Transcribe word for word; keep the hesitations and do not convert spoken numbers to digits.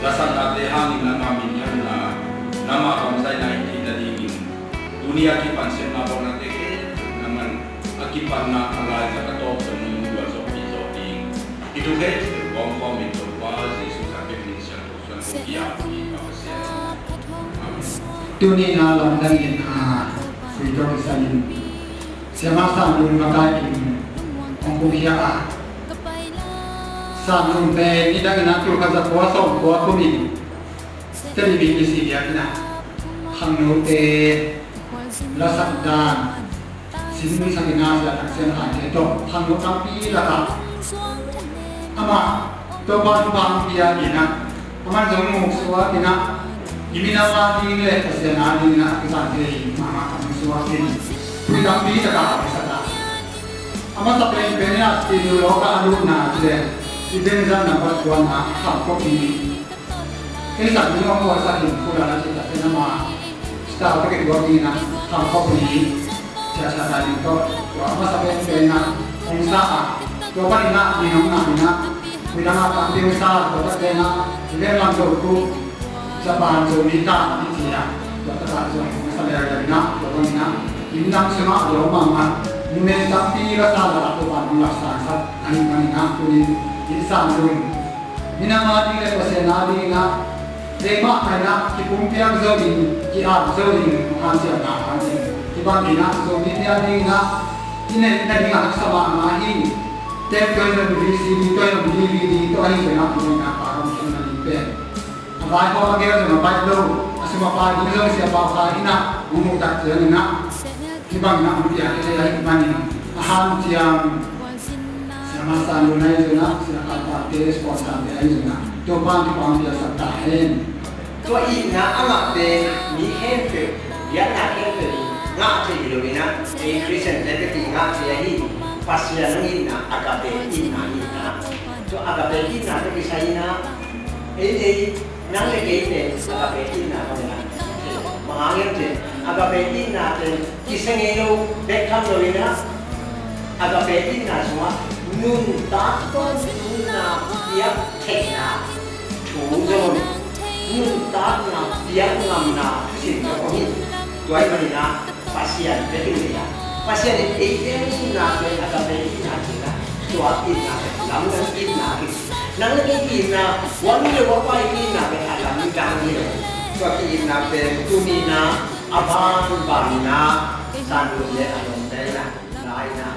Ka sanggahte hangin nangma minthanna, nangma kamzaina i theih nadingin tuni a kipan sepna bawlnate khempeuh nangman a kipanna a laitak a tawpna nung gualzawhpih zawh ding. Hih thu khempeuh bawngkhawmin Topa Jesuh Khrih min siangtho suang kong kiap hi, ka Pasian. Amen. Tuni na lamdang in a, khui tawh kisai in. Siamah San Lun makai in hong pukhiah a, San Lun pen nidang in a tul khat za kua sawm kua kum in Tedim in misi biakinn ah khangnote lasak dan, sin sak in a, Sia Thang Sian Khaite tawh khangno tampi lakah amah Topa thupha hong pia in a, aman zong muk suak in a, i minam a ding le Pasian a ding in a, a kizang thei hi mahmah, a muk suak in, tui tampi takah a hong sak a. A masa penpen in a, studio lawkah a lutna ci leh, i Benjam nambat kuana Khangkhop hi. Ei sak ding hong mualsak in, pulana ci tak ciang ama star packet work ding in a, Khangkhop hi. Ciahciah ding tawh, tua a masa penpen in a hong sa a, tua panin a mi hong ngah in a, midang a tampi hong sa, tua tak ciang a, i veng lam Zomi, Japan Zomi ta i ci a, tua takah zong hong sa leuleu in a, tua panin a, i minam sungah a lo mahmah, numei tampi la sa, la tua pan hong lapsangsak ahih manin a, tuni i San Lun minam a ding le Pasian a ding in a, keimah in a kipumpiak zo in, ki-ap zo in, hanciamna hanciam. Hih bangin a, Zomite a ding in a, i neih nading a haksa mahmah hi. Tape tawh hi zong, V C D tawh hi zong, D V D tawh hi zong a, i neihna pa hong khen nading pen, a vaihawm a gel zong a baih lo, a sum a pai ding zong Sia Pau Khai in a hong muhtak ciangin a, hih bangin a hong piak hi thei ahih manin, a hanciam Siamah San Lun ahi zongin a, Sia Khan Pate, sponsor te ahi zongin a, Topa'n thupha hong piaksak ta hen. Tua itna amah pen mi khempeuh, biakna khempeuh in ngah thei hi lo in a, ei Khristian te bek in ngah thei ahi. Pasian hong itna, agape itna hi in a. Tua agape itna tawh kisai in a, ei, ei, nang le kei pen agape itna bang in a, bang hang hiam cih leh agape itna pen kisia ngei lo bek tham lo in a, agape itna sungah nuntak tawh nunna piak theihna thu zong, nuntakna piak ngamna thusim zong om hi. Tua ahih manin a, Pasian bek in nei a, Pasian in eite hong itna pen agape itna ci in a, tua itna pen lamdang itna hi. Nang le kei ki-itna, hua nu le hua pa i ki-itna pen a lamdang hi lo. Tua ki-itna pen tuni in a, a banban in a, San Lun le a lawmte in a, la in a,